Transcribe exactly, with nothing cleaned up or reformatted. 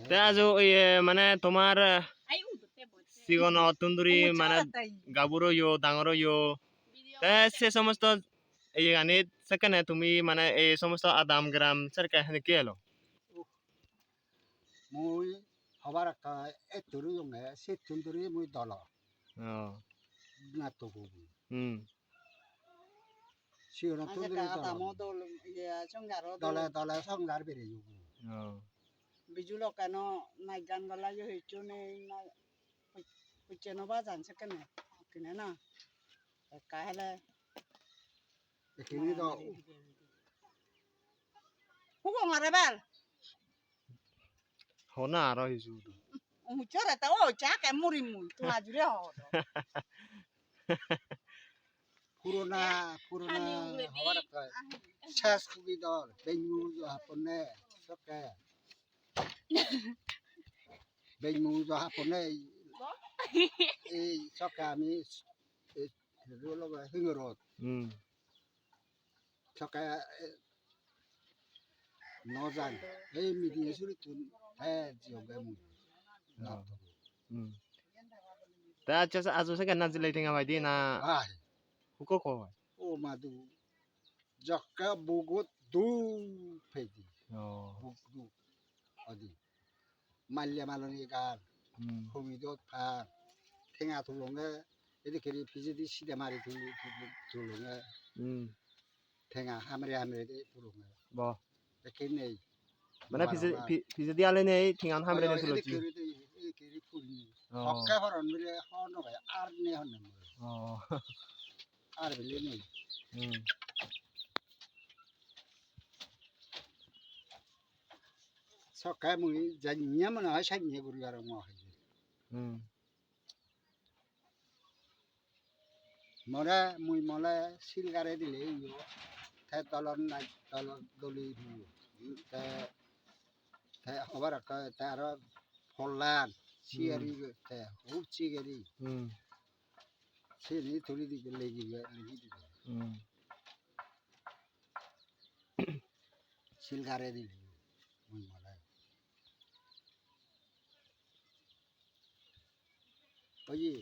Te aju iye mane tomar, eh, sigonottun duri mane gabur oyo, dangor oyo. Te se somosto iyeganit sekkene tumi mane ei somosto adam gram sekke henekke elo? Mui hobar ekka ettur oyonge, settun duri mui dolo. Oh. Natto pubu. Hmm. Siyono tunduri adamo dol, iye, songjar o dol. Dole dole songjar bereyo. Oh. Biju lokkeno naj gan golla yo hissu nei, na, hucche no bajan sekkene, hokkene na. Ekka hele. Ekkene do. Hugo mare bel. Hona aro hissu. Umuchore ta o cha ke muri mui, tu ajure ho. Purona, purona, hani uguredi hobar ekka. Ahi. Sas kugi dol, benyu jo hapone, sokke. Benyu jo hapone, ei sokke ami, ei, ei loge hingorot. Hmm. Sokke, eh, no jang. Ei meeting e surittun, eh, jiyoge mui. Oh. Hmm. Te accha, se aju se ganna jilei tenga paide na? Ai. Hukko ko pai? O madu. Jokke bugot du peidi. Oh. Bug du. Odi. Malle maloni gan. Hmm. Humidot pan. Tenga tulonge. Edi kiri pijedi side mari tuli, tuli, tulonge. Hmm. Tenga hamre hamre de tulonge. Bo. Ekke nei. Mane pije-, pi-, pijedi ale nei, tengan hamre nei tulochi. Kiri de, kiri pulni. Oh. Hokke horon bile hono gai, ar nei honne. Oh. Ar bile nei. Hmm. Sokke mui janye mone hoi sanye guri arong mo hoye. Hmm. More mui mole sil gare dile iyo, te dolon nai, dolon doli iyo. Te, te hobar ekka, te aro pollan, sigeri, hmm, te hub sigeri. Hmm. Sini tuli dibe, legi dibe, legi dibe. Hmm. Sil gare dile, mui mole. Oye.